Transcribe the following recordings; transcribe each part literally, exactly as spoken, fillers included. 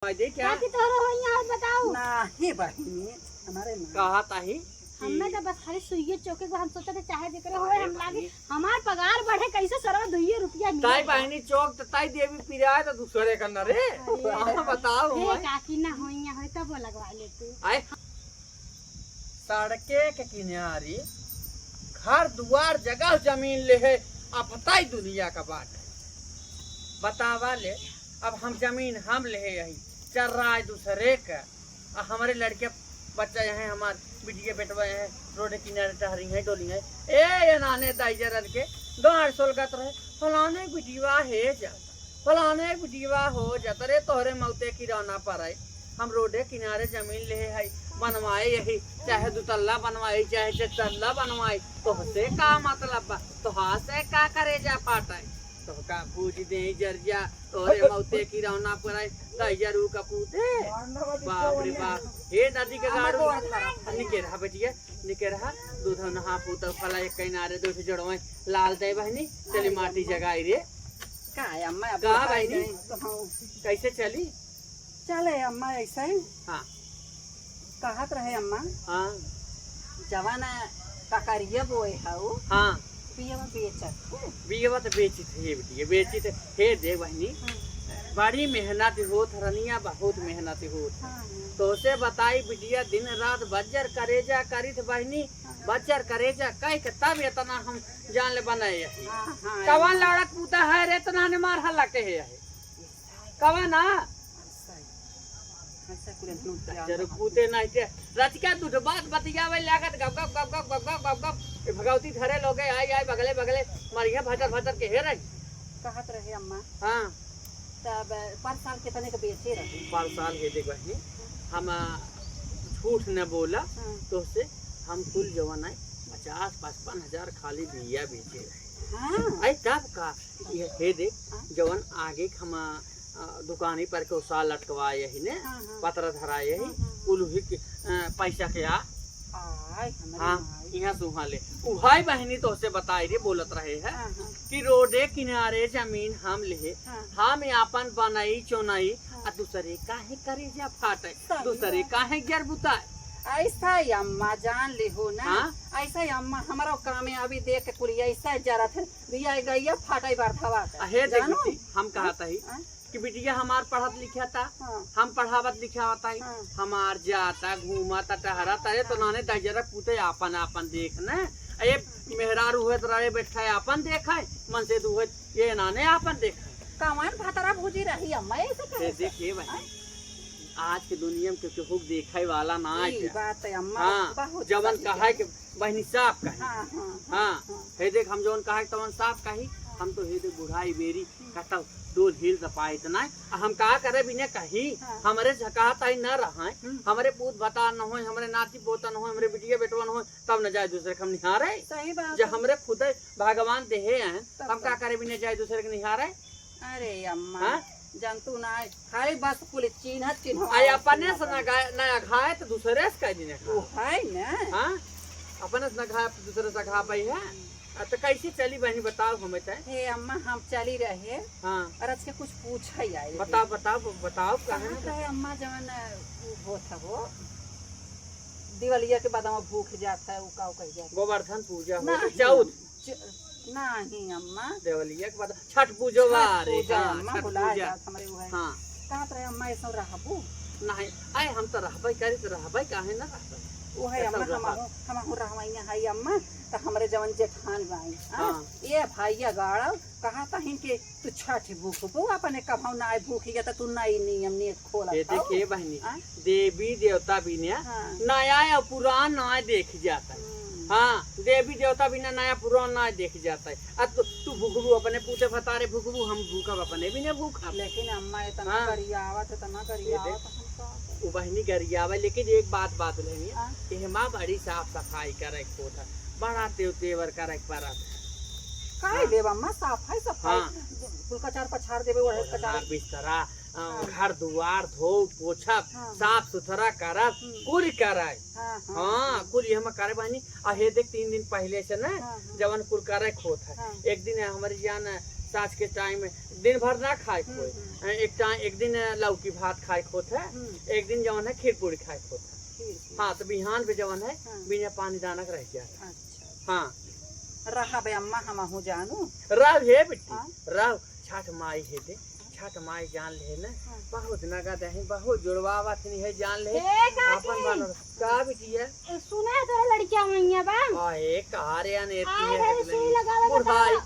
भाई दे क्या? बाकी तोहरो होइया और बताओ। नाही बहिनी, हमारे ना। कहा ताही? हमें तो बस खाली सुइये चोके को हम सोचत है, चाहे जेकरे होए, हम लागे। हमार पगार बढ़े, कैसे सरवा दुइये रुपया मिले। ताई बहिनी चौक त ताई देवी पिराए त दूसरे का न रे। अरे। हाँ, बताओ हे भाई। काकी ना होइया होए तब वो लगवा ले तू। आए। सड़के के किनारे घर दुआर जगह जमीन लेहे, अफताई दुनिया का बात है। बतावा ले, अब हम जमीन हम लेहे यही, चर्राए दूसरे का, आ हमरे लड़के बच्चा यहाँ हमार बिटिया बेटवा यहाँ रोड किनारे टहरी है, डोली है। ए, ये नाने दाई जरन के गाड़ सोलगत रहे, फलाने बिटिया हे जा, फलाने बिटिया हो जा, तरे तोहरे मौते की रौना पर है। हम रोडे किनारे जमीन लेहे है, बनवाए यही, चाहे दुतल्ला बनवाए, चाहे चरतल्ला बनवाए, तोहसे का मतलब बा? तोहार से का करे जा फाटे? तोहका पूछ दे जरिया, तोहरे मौते की रौना पर है, तैयारू का पूते। बाप रे बाप, हे नदी के गाड़ू, निके रहा बेटिया, निके रहा, दूध नहा पूता फला एक किनारे दो ठे जोड़वे, लाल दे बहिनी, चली माटी जगाई रे। का है अम्मा, अब का बताई बहिनी? नहीं तो हम कैसे चली? चले अम्मा, ऐसे ही। हाँ। कहत रहे अम्मा। हाँ। जवन ककरिया बोए हऊ। हाँ। बियवा बेचत है। बियवा तो बेचित है ये बिटिया, बेचित है। हे दे बहिनी, हाँ। बड़ी मेहनत होत रनिया, बहुत मेहनत होत। हाँ, हाँ। तोसे बताई बिटिया, दिन रात बज्जर करेजा करित बहिनी, हाँ। बज्जर करेजा कह के तब इतना हम जान ले बनाए यही। हाँ, हाँ, कवन हाँ। लड़क पूता है रे, इतना ने मार हल्ला के है यही। कवन ना? ऐसा, ऐसा कुल एकदम प्यार जरूर बहाव। पूते नहीं थे। रचिका दूध बात बतियावे लागत गप गप गप गप गप गप गप गप। ए भगवती धरे लोगे आई आई बगले बगले मरिया भतर भतर के हे रही। कहत रहे अम्मा। हाँ। तब पर साल कितने के बेचे रहे? पर साल हे देख बहिनी, हम, आ, झूठ न बोला, हाँ। तोसे हम कुल जवन है पचास पचपन हजार खाली बिया बेचे रहे। हाँ। आई तब का? ये हे देख, हाँ। जवन आगे के हम, आ, दुकानी पर के उसाल लटकवाए यही ने, हाँ, हाँ। पतरा धराए यही, हाँ, हाँ, हाँ। उलही के, आ, पैसा के आ। आय, हमरे हाँ, माई। यहाँ सुहा ले। उहाई बहिनी तोसे बताई रे, बोलत रहे है हाँ, हाँ। कि रोडे किनारे जमीन हम लेहे, हाँ। हम आपन बनाई चोनाई, हाँ। आ दूसरे काहे करेजा फाटे, सही दूसरे बात। काहे गियर बुताए। ऐसा ही अम्मा जान ले हो ना, हाँ? ऐसा ही अम्मा हमारा कामयाबी देख के कुल ऐसा जरत है, दिया गैया फाटे बरधवा के। अहे देख जानू? बेटी, हम हाँ? कहत ही हाँ? कि बिटिया हमार पढ़त लिखत ता, हाँ। हम पढ़ावत लिखावत आई, हाँ। हमार जाता, घूमता, टहरता, अरे तो हाँ। नाने दजरा पूते आपन, आपन देख न। ए मेहरारू हुए तो रहे बैठा है, आपन देख है, मन से दुहे ये नाने आपन देख है। कवन भतरा भूजी रही अम्मा, ऐसे ये कहे से? देखिए भाई, हाँ? आज के दुनिया में केहू के देखे वाला ना ई है। बात है अम्मा, हाँ, बहुत जवन सही कहा है। कि बहिनी साफ कही। हाँ, हाँ, हाँ, हाँ। हाँ। हे देख, हम जवन कहा है तवन साफ कही, हाँ। हम तो हे देख बुढ़ाई बेरी हम्म। कहता डोल हिल त पाइत ना। आ हम का करे बिना कही, हाँ। हमरे झकात आई न रहा, हम्म। हमरे पूत भतार न होए, हमरे नाती पोता न होए, हमरे बिटिया बेटवा न होए, तब न जाए दूसरे के हम निहारे। सही बात जब है। हमरे खुदे भगवान देहे हैं, तब हम का तो। करे बिना जाए दूसरे के निहारे? अरे अम्मा, हाँ? जंतु ना है, खाली बस कुल चिन्हत चिन्हत आई अपने से ना गाय, ना अघाए तो दूसरे से कह दिन अघाए। वो है ना। हाँ? अपने से ना अघाए, दूसरे से अघा पाई है। आ, तो कैसे चली बहनी बताओ हमें तय। हे अम्मा, हम चली रहे। हाँ। और आज के कुछ पूछे आई रहे। बताओ, बताओ, बताओ, काहे कहाँ ना? रहे अम्मा जवन, वो होत है वो, दिवालिया के बाद हम भूख जात है, वो काऊ कह जात है? गोवर्धन पूजा हो, नहीं, चौथ। च-, नहीं अम्मा। देवलिया के बाद छठ पूजवा छठ रे, पूजा, हाँ, अम्मा छठ भुला पूजा। जात हमरे वो है। हाँ। कहत रहे अम्मा ऐसा रहबू? नहीं, आए हम तो रहबे करी तो रहबे काहे ना रहबे? वो है ऐसा अम्मा, रहबा। हमहू, हमहू रहवैया है अम्मा, तो हमरे जवन जेठान बाई, हाँ? हाँ। ये भैया गाड़ल, कहा तहिन के तू छठ भूखबू, अपने कभौ नाय भूखिया त तू नई नियम नियत खोलत ये हौ। देखे बहनी, हाँ? देवी देवता बिना हाँ। नया और पुरान नाय देख जाता है। हम्म। हाँ, देवी देवता बिना नया पुरान नाय देख जाता है। अब तू, तू भूखबू अपने पूते भतारे भूखबू, हम भूखब अपने बिना भूखब। लेकिन अम्मा इतना हाँ। गरियावत, इतना ये गरियावत, देख, हम का करी? वो बहनी गरियावे, लेकिन एक बात, बात बहनी, हाँ। एहमा बड़ी साफ सफाई करे के होत है, बड़ा तेव तेवर करे के पड़त है। काहे हाँ। देब अम्मा, सफाई, सफाई। हाँ। कुल कचार पछार देबे, ओढ़े कचार। ओढ़ना, बिस्तरा, अ, हाँ। घर दुआर धो, पोछब, हाँ, हाँ। साफ सुथरा करब, हम्म। कुल करब। हाँ, हाँ, हाँ, हाँ। कुल ये हम करे बहनी। आ हे देख, तीन दिन पहले से ना, हाँ, हाँ। जवन कुल करे के होत है। हाँ। एक दिन हमारी जान साँझ के टाइम में दिन भर ना खाए के हम्म, होए। हम्म। एक टाइम, एक दिन लौकी भात खाए के होत है, हम्म। एक दिन जवन है खीर पूड़ी खाए के होत है। खीर पूड़ी। हाँ, तो बिहान पे जवन है, हाँ। बिना पानी दाना के रह जाए। अच्छा। हाँ। रहा बे अम्मा, हमहू जानू। रह हे बिट्टी, हाँ। रह। छठ माई है दे, छठ माई जान ले ना, हाँ। बहुत नगद है, बहुत जुड़वावत नहीं है, जान ले। हे काकी, आपन बन। का बिटिया? सुना है तोरा लड़किया वहीं बा? अरे, कहा रे, अनेती आए है है, कि सुई नहीं? लगावे के बुढ़ाई, बा।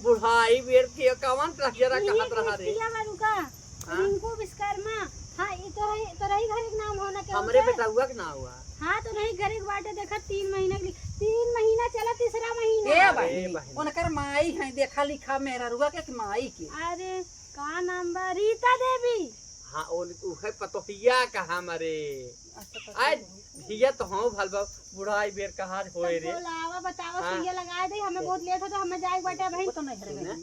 बुढ़ाई बेर के कवन रह जरा ई कहत रहा रे। बिटिया बा रुका। हाँ? रिंकू विश्वकर्मा। हाँ, ई तो है, तो रही घर के नाम हो ना, क्या हमरे होता है? बेटउआ के नाम हुआ। हाँ, तो नहीं, घर के बाटे देखा, तीन महीना के लिए, तीन महीना चला, तीसरा महीना। ए अरे बहिनी, बहिनी। उनकर माई है, देखा लिखा मेहररुआ के माई के। अरे, का नाम बा? रीता देवी। हाँ, उन-, उहे पतोहिया का हमरे। अच्छा, आय, पतोहिया। धिया तो हाँ भल बा, बुढ़ाई बेर कहाँ होए तब रे। बोलावा, बतावा, हाँ। सुइया लगाए दे, हमें ए। बहुत लेट होता, हमें जाए के बाटे भाई। वो तो नहीं सुन, हरे ना।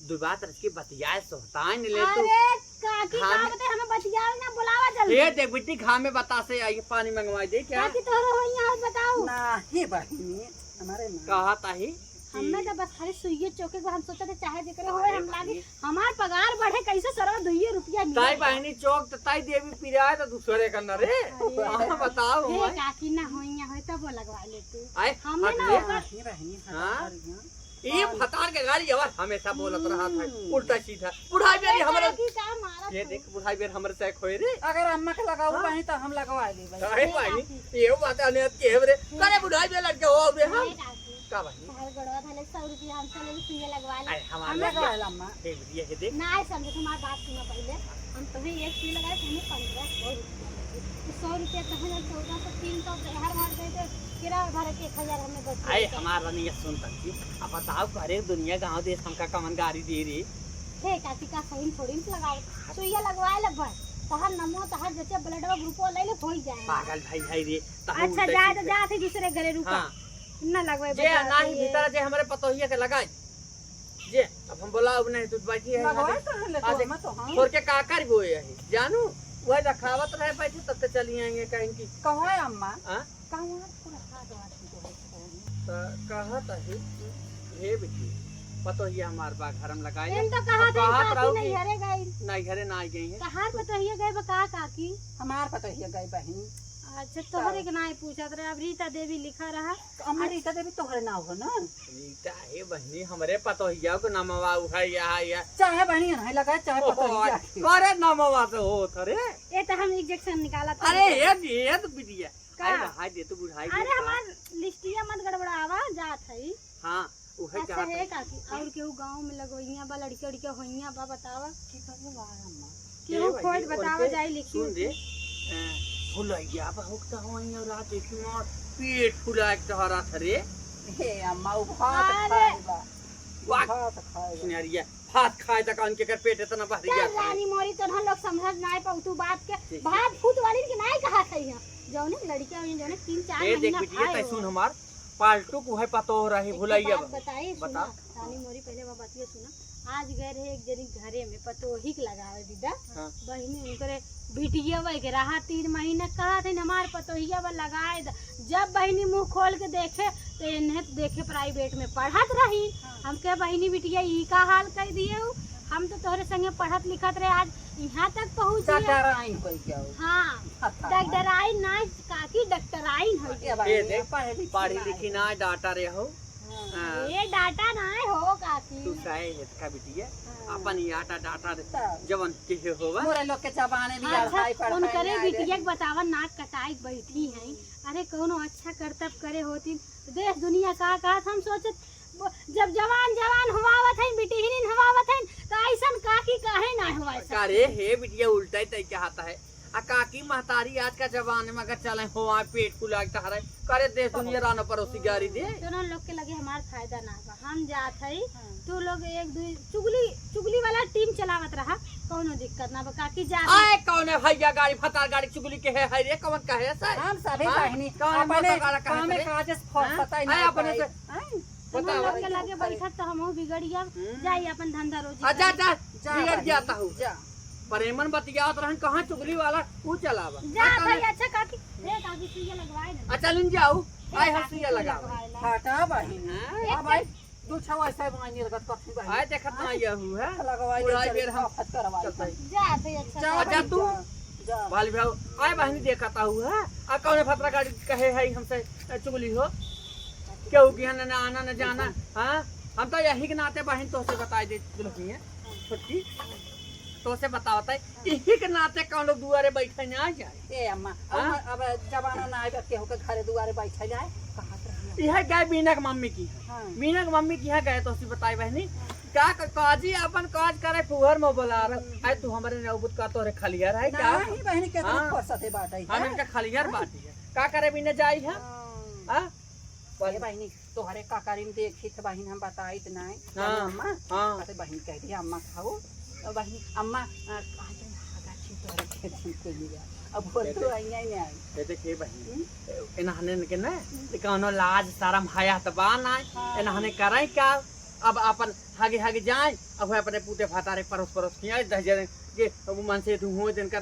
दू बात रच के बतियाए, सोहताए न ले तू। अरे, काकी, हाँ, का मैं बते, हमें बतियावे ना, बोलावा जल्दी। हे देख बिट्टी, घाम में बतासे आई, पानी मंगवाई दे क्या? काकी, तोहरो होइया हाथ बताओ। नाही बहिनी, हमारे ना। कहा ताही? हमें तो बस खाली सुइये चोके के बा, हम सोचत है चाहे जेकरे होए, अरे हम लागे, बहिनी। हमार पगार बढ़े, कैसे सरवा दुइये रुपया मिले। ताई बहिनी चोक त ताई देवी पिराए त दूसरे का न रे। अरे। हाँ, बताओ हे हमारे। काकी, ना होइया होए तब वो लगवा ले तू। आए, हमें हट ना ले। होगा। नाही बहिनी, हाँ? हमारे यहाँ। ई भतार के गाड़ी अवर हमेशा बोलत रहत है, हम्म। उल्टा सीधा। बुढ़ाई बेरी अरे हमरे काकी का मारत ये है? देख, बुढ़ाई बेर हमरे से खोए रे। अगर अम्मा के लगाऊ हाँ। कहीं तो हम लगवा लेबे। काहे अरे भाई? काकी। ये बात अने के रे। हम्म। करे बुढ़ाई बेर लग के हो रे हम। अरे काकी। का भाई? भाई गोड़वा धले सौ रुपया हमसे ले सुइया लगवा ले। अरे हमारे हमें लगवा ले अम्मा। देख ये के देख। ना समझे हमारी बात सुनो पहले। हम तुम्हें एक सुई लगाए, तुम्हें पन्द्रह सौ रुपया। तो सौ रुपया कहाँ जाए, चौदह सौ, तीन सौ के हर बार दे दे, किराया भरे के एक हजार हमें बच आए जाए। हमार रानी ये सुन तक की, अब बताओ, घरे दुनिया गाँव देश हमका कमन गाड़ी दे रे। हे काकी का सही थोड़ी न लगाओ, सुइया लगवाए ले बस, तहार नमो, तहार जचे ब्लडवा ग्रुपो ले ले, होई जाए। पागल भाई, भाई रे, तहार अच्छा, उल्टा जा, सीधा। जा, थे दूसरे घरे रुका। हाँ। न लगवाए जे बता ना ही के। भीतर जे हमरे पतोहिया के लगाई। जे, अब हम बोलाउब नहीं, तू बैठी है यहाँ लगवाए पे। तो रहले आज तो हम तो, हाँ। छोड़ के का करबो यही, जानू? वही रखावत रहे बैठे, तब तो चली आएंगे कहीं की। कहो है अम्मा? हाँ? कहाँ पूरा हाथ वाथ में तो है। तो कहत है, हे बेटी, पतोहिया हमार बा, घर में लगाए इन ले। तो कहा अब था, कहत काकी रहू कि नैहरे गई। नैहरे ना आई गई है। कहाँ पतोहिया गए बा का काकी? हमार पतोहिया गए बहिन। अच्छा, तोहरे के नाई पूछत रहे, अब रीता देवी लिखा रहा। अमर रीता देवी तोहरे नाव हो ना? रीता हे बहिनी, हमरे पतोहिया के नामवा उहे, या, या। चाहे बहिनी है लगा, चाहे ओहो, पतोहिया के। करे नामवा से होत रे। ये तो हम इंजेक्शन निकालत अरे, हई। ये, ये तो बिटिया। का? अरे, रहा दे तू बुढ़ाई अरे, के हमार लिस्टिया मत गड़बड़ावा, जात हई। हाँ, उहे अच्छा चाहत है हई। काकी, और केहू गाँव में लगोइया बा, लड़किया उड़किया होइया बा, बतावा। की कहबो बा अम्मा? केहू ए भाई, खोज बतावा उनके जाई, लिखी सुन रे, उखी। ए, भुलैया बहुत होई और रात एक मार पेट फुला के टहरत रे। हे अम्मा, उ भात अरे। खाए बा। उ वाह। भात खाए बा। सुनरिया, भात खाए तक उनके कर पेट इतना बहरिया चल था। रानी मोरी, तोहन लोग समझत नाय पाऊ तू बात के। ठीक। भात फूट वाली के नाय कहा सही है। जौने लड़किया हुई, जौने तीन चार ए, देख महीना बिटिया, खाए तै हो। सुन हमार, पालतू को है पतोह रही, एक भुलैया बात बा। बताई, सुना, बता। रानी मोरी, पहले वो बतिया सुना। आज गए रहे एक जनी घरे में पतोही के लगावे दीदा। हाँ। बहिनी उनकरे बिटिया वही के रहा तीन महीना, कहा थे हमार पतोहिया बा लगाए द। जब बहिनी मुंह खोल के देखे तो इन्हें तो देखे प्राइवेट में पढ़त रही। हाँ। हम कहे बहिनी बिटिया ई का हाल कर दिए हो, हम तो तोहरे संगे पढ़त लिखत रहे, आज यहाँ तक पहुँच गए। डॉक्टराइन कोई क्या हो? हाँ, डॉक्टराइन ना काकी, डॉक्टराइन हो गया। ए, देख, पढ़ी लिखी ना, डॉक्टर हो। हाँ। हाँ। ये डाटा ना है हो काकी। तू साहे हेतका बिटिया, हाँ। अपन ये आटा डाटा दे, तब। जवन के होवा। मोरे लोग के जमाने में अच्छा, अढ़ाई पढ़ाई उनकरे ना बिटिया रे। के बतावा नाक कटाई के बैठी हैं। अरे कौनो अच्छा करतब करे होती, देश दुनिया का कहत हम सोचत, वो जब जवान जवान हवावत हैं, बिटिहनिन हवावत हैं, तो ऐसन काकी काहे ना हवाए का रे, सकती? हे बिटिया उल्टा ही तय कहता है। आ काकी महतारी आज का जमाने में अगर चले हो, आ पेट फुला के टहरे, करे देश दुनिया रानो परोसी गारी दे। दोनों लोग के लगे हमार फायदा ना बा, हम जात हई। हाँ। तू लोग एक दू चुगली, चुगली वाला टीम चलावत रहा, कौनो दिक्कत ना बा। काकी जात आए कौन है भैया गाड़ी, फतार गाड़ी चुगली के है, है रे, कौन का है सर? हम सभी हाँ? बहिनी कौन अपने मोटर वाला कहाँ काम से में रे? काज से फुर्सत हाँ? ही आए ना अपने पाई। से हाँ? तुम बताओ। लोग के लगे बैठत तो हमहू बिगड़ जाब। हम्म। जाई अपन धंधा रोजी आ, जा, करी। जा, जा बिगड़ भाई, जाता हूँ। जा। प्रेमन बतियावत रहन, कहाँ चुगली वाला, ऊ चलावा। जा आ, भाई, कहाँ अच्छा काकी, हे काकी, सुइया लगवाए ना। अच्छा, लिन जाऊ। हे आए हम काकी, सुइया सुइया लगावा। लगवाए ला। हटा बहिन। हाँ। हाँ भाई। दू छवा ऐसे मायने लगत कथी बहिनी। आय देखत ना ये हूँ है। लगवाई ले बुढ़ाई चल, बेर हम खपत करवाई। चलता है। जा, तो अच्छा। जा अच्छा, बहिनी, तू जा, जा। बाल भाव, आय बहिनी देखत आहू है। आ कौने फतरा गाड़ी कहे है हमसे, ए, चुगली हो? केहू के यहाँ न, न आना, न जाना, हाँ? हम तो यही के नाते बहिन तोहसे बताई दे, दुल्हनिया, छोटकी, तोहसे बतावत है, यही के नाते कौन लोग दुआरे बैठे ना जाए। ए अम्मा, हाँ? अब, अब जमाना ना आएगा, केहू के घरे दुआरे बैठे जाए, कहाँ से रही? यह गए बीना के मम्मी की है। हाँ। बीना के मम्मी की यहाँ गए, तोहसे बताई बहिनी, हाँ। का क-, काजी अपन काज करे, फुहर में बोला रहा, हम्म। आय तू हमारे नौबत का तोहरे खलिया रहे, क्या? नहीं बहिनी, कितना हाँ। फुर्सत है बात है, हम हाँ? इनका खलिया हाँ। बाटी है। का करे बिना जाई है? हाँ। हाँ? ए बहिनी, तोहरे का करीम देखी थे बहिन, हम बताई त नाई। हाँ, अम्मा, हाँ। अरे बहिन कह दिया, "अम्मा खाओ।" ओ बहिनी, अम्मा, आ, कहाँ जाए? हगा छी तोहरे खेत में के लिए। अब बोल ए तो देख। आई, आई, आई। ए देख, ए बहिनी, हम्म? ए, इन्हने के ना, हम्म। कौनो लाज शरम हया त बा ना। हाँ। इन्हने करे का? अब अपन हगे हगे जाए, अब अपने पूते भतारे परोस परोस खियाए, दस जने के अब मन से धुओं दिन कर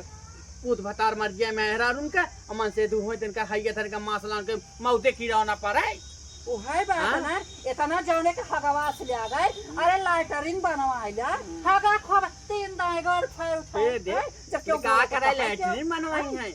पूत भतार मर गया मेहरार उनका, अब मन से धुओं दिन कर हइया धर का मांस लान के मौते की रौना पड़े। उहे बात हाँ? ना, इतना जौने के हगवा से ले आ गए, अरे लैट्रिन बनवाइला, हगा खोब तीन दाएं गोड़ उठाए उठाए, ए दे, हैं? जब क्यों का बोलत करे बा, लैट्रिन क्यों? बनवाई हैं? है?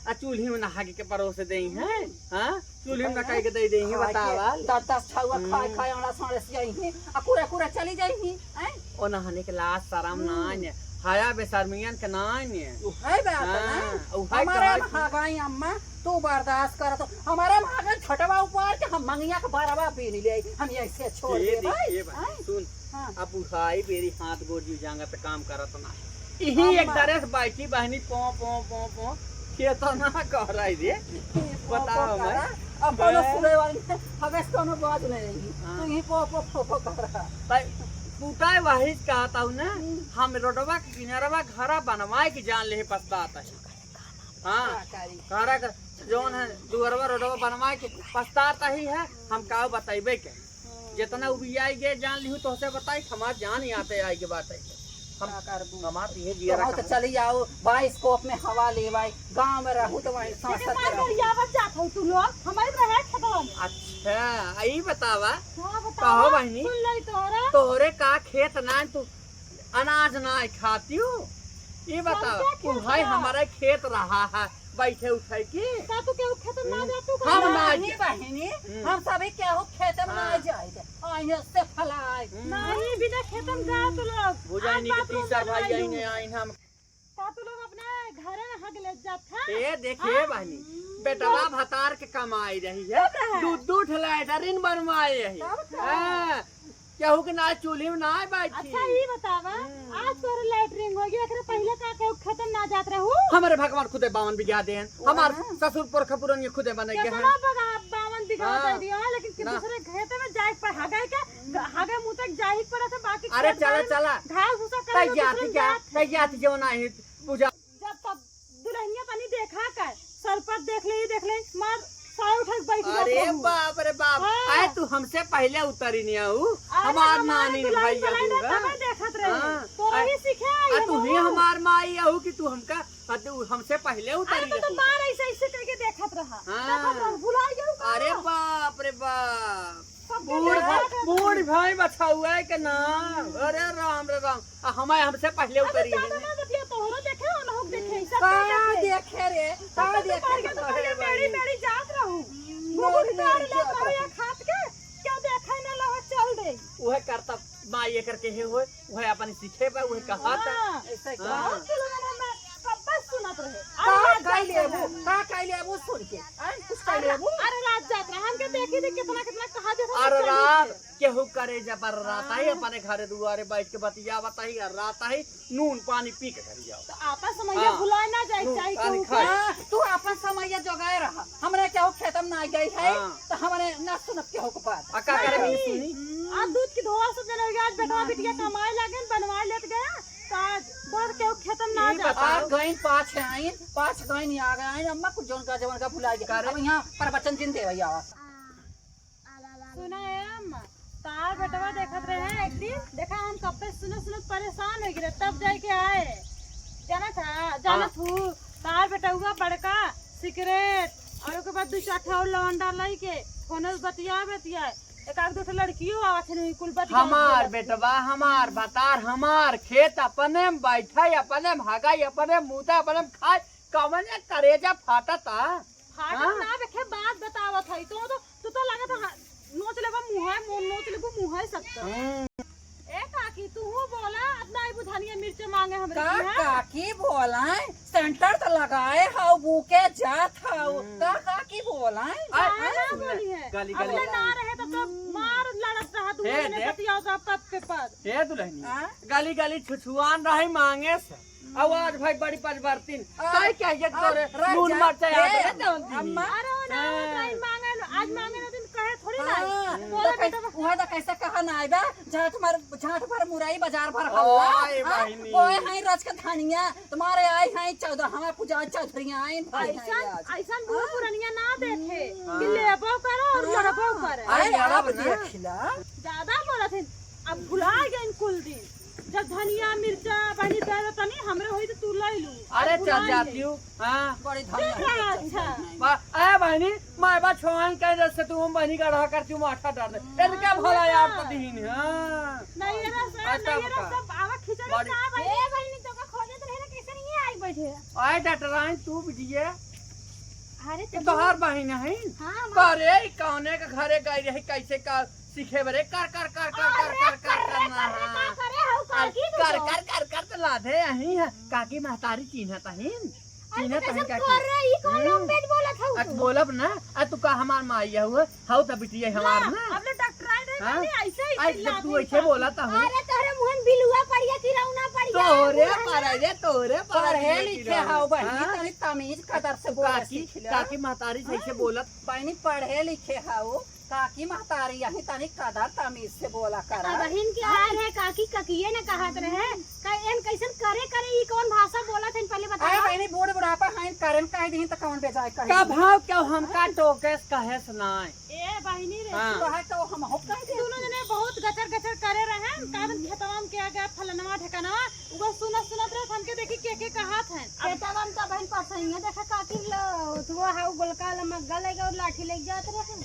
आ, आ चूल्ही में नहा के परोस देई हैं? हाँ? चूल्ही में नहा के दे देई हैं, खाए के बतावा। दस दस छुआ खाए हम्म। खाए औंड़ा सौंड़े से जाई हैं, आ कूड़ा कूड़ा चली जाई हैं, हैं? ओ नहाने के लाज शरम हम्म। ना ने, हया बेशर्मियन के ना ने। उहे बात है ना। हाँ, उहे हमारे कहत हम हगाई अम्मा, तू बर्दाश्त करत हो। हमारे हम हगाई छोटवा उपार के हम मंगिया के बरवा बीन ले, हम ऐसे छोड़ ए दे देख, भाई, ए भाई, हैं? सुन, हाँ। अब बुढ़ाई बेरी हाथ गोड़ जीव जांगा त काम करत ना। इही एक अम्मा। दरे से बैठी बहिनी, पों, पों, पों, पों, केतना कहराई रे। पों, पों बताओ मैं। करा। अब कोनो मैं सुने वाली नहीं, हगस कोनो बात नहीं रही। हाँ। तू ही पों, पों, पों, पों करा। भाई, पुताई वही कहता हूँ ना, हम्म। हम रोडवा के किनारवा घरा बनवाए के जान ले पछतात है। हाँ, का करी? घरा का जौन है, दुअरवा रोडवा बनवाए के पछतात ही है, हम का बताइबे के। हम्म। जितना उबियाई गे जान लिहू तोहसे बताई, हमार जान यहाँ पे आई के बात है। हम का करबू? हमार ये जिया तोहू रखा तो है। चली आओ, बाइस्कोप में हवा लेवाई, गाँव में रहू तो वहीं सांसत लेकिन का में रहू। गरियावत जात हो तू लोग, हमारे रहे खेतवा में। अच्छा, ई बतावा, हाँ, बतावा, कहो बहिनी, सुन लई तोहरा। तोहरे का खेत ना तू अनाज ना खातियो? ई बतावा, सबके खेत उहै बा। हमारा खेत रहा है, बैठे उठे के। का तू केहू खेतन ना हम्म। जातू हम का? ना नहीं जा- बहिनी, हम्म। हम सभी केहू खेतन ना हाँ। जाए थे। आइए से फलाए। हम्म। नहीं, बिना खेतन जाए तो लोग। बुझाई आज नहीं कि बात तीसरा रोता भाई नहीं आई हूँ। नहीं आई हम। का तू लोग अपना घरे में हग ले जात था? ए, देखिए हाँ? बहिनी, हम्म। बेटवा भतार के कमाई रही है, तब रहा। दू, दू ठे लैटरिन बनवाए रही। तब का? हाँ। केहू के ना चूल्ही में ना बैठी। अच्छा, ई बतावा, हम्म। आज तोहरे लैट्रिन हो गया, एकरे पहिले का केहू खेतन ना जात रहू? हमरे भगवान खुदे बावन बिगहा देन, ओह हमार ना। ससुर पुरखा पुरनिया खुदे बने के केतना हैं। बगा-, बावन बिगहा हाँ। दे दिया, लेकिन कि ना। दूसरे खेत में जाए पर हगे के, हगे मुँह तक जाए पर ऐसे बाकी अरे खेत चला, बाड़ी में चला। घास भूसा करे तै में जाति दूसरे क्या? जात तै जाति जवन आई पूजा जब तब दुल्हनिया तनी देखा कर, सरपत देख ले, देख ले, मार साय उठा के बैठ गया अरे प्रभु। बाप रे बाप। हाँ। आए तू हमसे पहले उतरी नहीं आऊ। अरे हमार हमारे नानी दुल्हन भैया बनाई ना तूगा। तबे देखत रहे। हाँ। तोरा आ, ही सीखे आई आ, हम तू ही लोग। हमार माई आऊ कि तू हमका, आ, तू हमसे पहले उतरी अरे तो, तो नहीं। मार ऐसे, ऐसे करके देखत रहा। हाँ। देखत रहा, भुला गया का? अरे बाप रे बाप। सब बूढ़ भा-, बूढ़ भाई बछाऊ है के ना। अरे राम रे राम। आ, हमारे हमसे पहले अरे उतरी ज्यादा है। ना बतिया, तोहरो देखे, उनहु देखे, हम्म। सब का देखे। देखे रे? का सब तो देखे? तार के तो पहले मेरी, मेरी जात रहू। हम्म, घुघुर मेरी, मेरी तार ले जात कहो रहू। या खात के, क्या देखे ना लगा चल दे। उहे करता माई एकर के हे होय, उहे अपन सीखे बा, उहे कहा था। हाँ। ऐसे हाँ। बहुत लोगन हमें कब्बे सुनत रहे। का अरे कह लेबू? का कह लेबू सुन के? हैं? कुछ कह अरे, लेबू? अरे रात जात रहा, हमके देखी थी कितना, कितना कहा देता अरे चली रात के। केहू करे जबर रात आई, हाँ। अपने घरे दुआरे बैठ के बतियावत आई, और रात आई नून पानी पी के घर जाओ। तो आपन समैया हाँ। भुलाए ना जाए, नून चाहे पानी केहू खाए। के। हाँ, तू आपन समैया जोगाए रहा। हमरे केहू खेतम ना गई है, हाँ। तो हमरे ना सुनत केहू के बात। आ का करे नहीं। बिन सुनी? आ दूध की धोआ सब जने आज बेटवा बिटिया कमाए लागे, बनवाए लेत गया, तो आज बर केहू खेतम ना ई जाता। बताओ। आ गईन पाँच आइन, पाँच गईन आ गए आइन, अम्मा कुछ जौन का जवन का भुला गया। करे। अब यहाँ प्रवचन जिन देवै आवा। सुना है अम्मा, तार बेटवा देखत रहे हैं एक दिन, देखा हम कब से सुनत सुनत परेशान हो गए, तब जाए के आए। जाना था, जाना हाँ। थू, तार बेटवा बड़का सिगरेट और ओके बाद दो चार ठे और लवंडा लाई के फोन में बतिया बतिया, एक आध दो ठो लड़कियों आवत है, कुल बतिया हमार बोलत है। बेटवा, हमार भतार, हमार खेत, अपने में बैठे, अपने में हगाई, अपने में मूते, अपने में खाए, कवने करेजा फाटता? फाटत हाँ? ना देखे, बात बतावत है। तो, तो, तू तो लगत है, नोच लेबा मुँह है, मो-, नोच लेबू मुँह है सब तो। हम्म। ए काकी, तू हूँ बोला, अपना आइबू धनिया मिर्च मांगे हमरे का किहाँ। काकी बोलाए, सेंटर तो लगाए हाउ, बूके जात हाउ। हम्म। का काकी बोलाए? आ, गाना आ, बोली है। गाली, गाली। अपने ना रहे तो, तो मार लड़त रहा, तू हे, अपने देख। बतियाओ तो पद पे पद। हे दुल्हनी, हाँ? गाली, गाली छुछुआन रही मांगे से। अब आज भाई बड़ी परिवर्तन। आ, ताई कहिए आ, तोरे रह नून जा। मरचा याद ए, है ना, दीदी? अम्मा। अरे, ना, हाँ। ताई मांगे लो, आज मांगे ना दिन कहे थोड़ी ना। हाँ, बोले तो कै-, बेटा। वहाँ तो कैसे कहा ना आएगा, झांट मार झांट भर मुरई, बाजार भर हल्ला। ओए हाँ? बहिनी। ओए हाँ, रच के धनिया, तुम्हारे आई हैं चौदह, हमारे पूजा चौधरिया आई भाई हैं ऐसन, आज। ऐसन बूढ़ हाँ? पुरनिया ना देखे हम्म। कि लेबो करो और हाँ। लड़बो करे। अरे अरे अब ना। देखिला। ज्यादा बोलत है, अब भुला गए कुल दिन। जब धनिया, मिर्चा, बहनी दे दे तनी, हमरे होई तो तू ले लू। अरे अब भुला चल गए। जाती हूँ। हाँ। बड़ी धनिया चुप रहा, अच्छा। बा-, ए बहनी, माय बा छोहन के जैसे तू हम बहनी का रहा करती हूँ, माथा डाल दे। इनके भला यार तो दीन, हाँ। नहीं, ये रस, अच्छा, नहीं, ये रस बता। सब आवा खिचड़ी बड़ी का बहनी? ए बहनी, तो का खोजत रहे ना, कैसे नहीं आई बैठे? आए डटराइन तू बिटिया। अरे ये तो तोहार बहन है? हाँ, माँ। करे, ई कौने के घरे गई रही, कैसे का सीखे बरे? कर, कर, कर, कर, अरे कर, कर, कर, कर, कर, ना। कर, कर, कर, हऊ अरे काकी तू कर, तो। कर, कर, कर तो लाधे अही है। काकी महतारी चिन्हत अहिन। अरे चिन्हत तो अहिन कैसे काकी। कर रही? ई कौन हम्म। language बोलत हऊ अ, तू? बोलब ना। अ, तू का हमार माई हऊ? हऊ त बिटिया हमार ला, ना। अब ले डॉक्टर आए रहे हाँ? ना, ऐसे ही अरे, जब चिल्लात तू है ऐसे काकी। बोला त हऊ। अरे, तोहरे मुँह में बिलुआ पड़िया, किरौना पड़िया, तोहरे बुढ़ा पड़े ना। रे, तोहरे पड़े पढ़े रे, लिखे किरौना। हऊ बहिनी, हाँ? तनी तमीज कदर से बोला काकी, सीख ले। काकी महतारी से ऐसे हाँ? बोलत। बहिनी, पढ़े लिखे हऊ, काकी महतारी यही तनी कदर तमीज से बोला करा। अब बहिन के हाँ? आए रहे काकी, ककिए न कहत रहे, का एन कैसन करे करे, ई कौन भाषा बोलत हन, पहले बतावा। अरे बहिनी, बूढ़ बुढ़ापा हइन, करेन कह दीन त कौन बेजाय कही? का भाव क्यों हमका टोकेस कहेस नाय? ए बहिनी रे, हाँ। तू कहे तो हम हो कह दे। दोनों जने बहुत गचर गचर करे रहे, का दिन खेतवा में के गए फलनवा ढेकनवा, उगो सुनत सुनत रहे, हमके देखी के के कहत हैं। खेतवा में तो बहिन परसैया देखा काकी लो, तू हाउ गोलका लमग्गा लेके और लाठी लेके जात रहे।